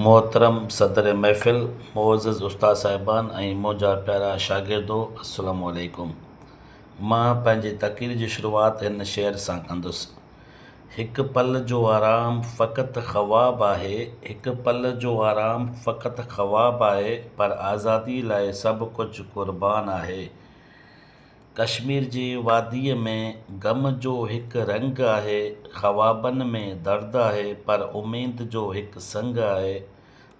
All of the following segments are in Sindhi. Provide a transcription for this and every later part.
محترم صدر محفل، معزز استاد صاحبان ۽ منهنجا پيارا شاگردو السلام عليڪم. مان پنهنجي تقرير جي شروعات هن شعر سان ڪندس. هڪ پل جو آرام فقط خواب آهي، هڪ پل جو آرام فقط خواب آهي، پر آزادي لاء سڀ ڪجهه قربان آهي. ڪشمير جي واديء ۾ غم جو هڪ رنگ آهي، خوابن ۾ درد آهي، پر اميد جو هڪ سنگ آهي.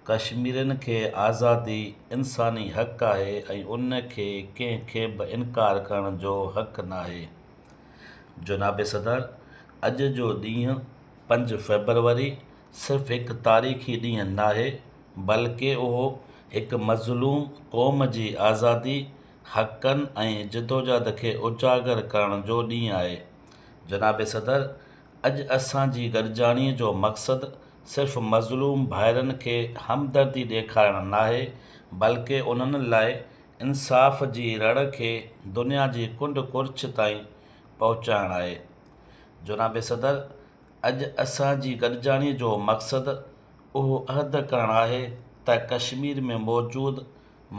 ڪشميرين کي آزادي انساني حق آهي ۽ ان کي ڪنهن کي به انڪار ڪرڻ جو حق ناهي. جناب صدر، اڄ جو ڏينهن پنج فيبروري صرف هڪ تاريخي ڏينهن ناهي، بلڪه اهو هڪ مظلوم قوم جي آزادي، حقن ۽ جدوجهد کي اجاگر ڪرڻ جو ڏينهن آهي. جناب صدر، اڄ اسان جي گڏجاڻي جو مقصد صرف مظلوم ڀائرن کي همدردي ڏيکارڻ ناهي بلڪه انهن لاء انصاف جي رڙ کي دنيا جي ڪنڊ ڪڙڇ تائين پهچائڻ آهي. جناب صدر، اڄ اسان جي گڏجاڻي جو مقصد اهو عهد ڪرڻ آهي ته ڪشمير ۾ موجود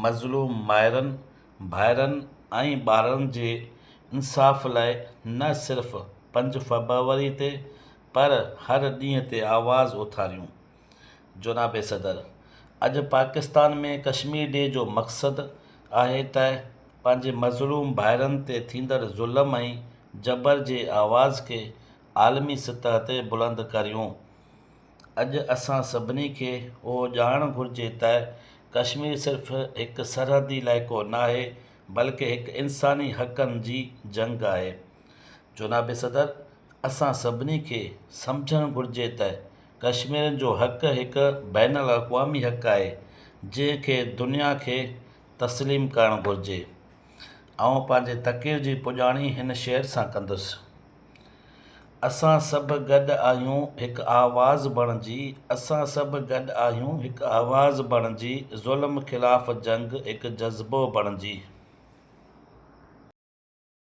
مظلوم مائرن، ڀائرن ۽ ٻارڙن جي انصاف لاء نه صرف پنج فبروري تي پر هر ڏينهن تي آواز اٿاريون. جناب صدر، اڄ پاڪستان ۾ ڪشمير ڊي جو مقصد آهي ته پنهنجي مظلوم ڀائرن تي ٿيندڙ ظلم ۽ جبر جي آواز کي عالمي سطح تي بلند ڪريون. اڄ اسان سڀني کي اهو ڄاڻڻ گهرجي ته ڪشمير صرف هڪ سرحدي علائقو ناهي بلڪه هڪ انساني حقن جي جنگ آهي. جناب صدر، اسان سڀني کي سمجهڻ گهرجي ته ڪشميرين جو حق هڪ بين الاقوامي حق آهي جنهن کي دنيا کي تسليم ڪرڻ گهرجي. آئون پنهنجي تقرير جي پڄاڻي هن شعر سان ڪندس. اسان سڀ گڏ آهيون هڪ آواز بڻجي اسان سڀ گڏ آهيون هڪ آواز بڻجي ظلم خلاف جنگ هڪ جذبو بڻجي.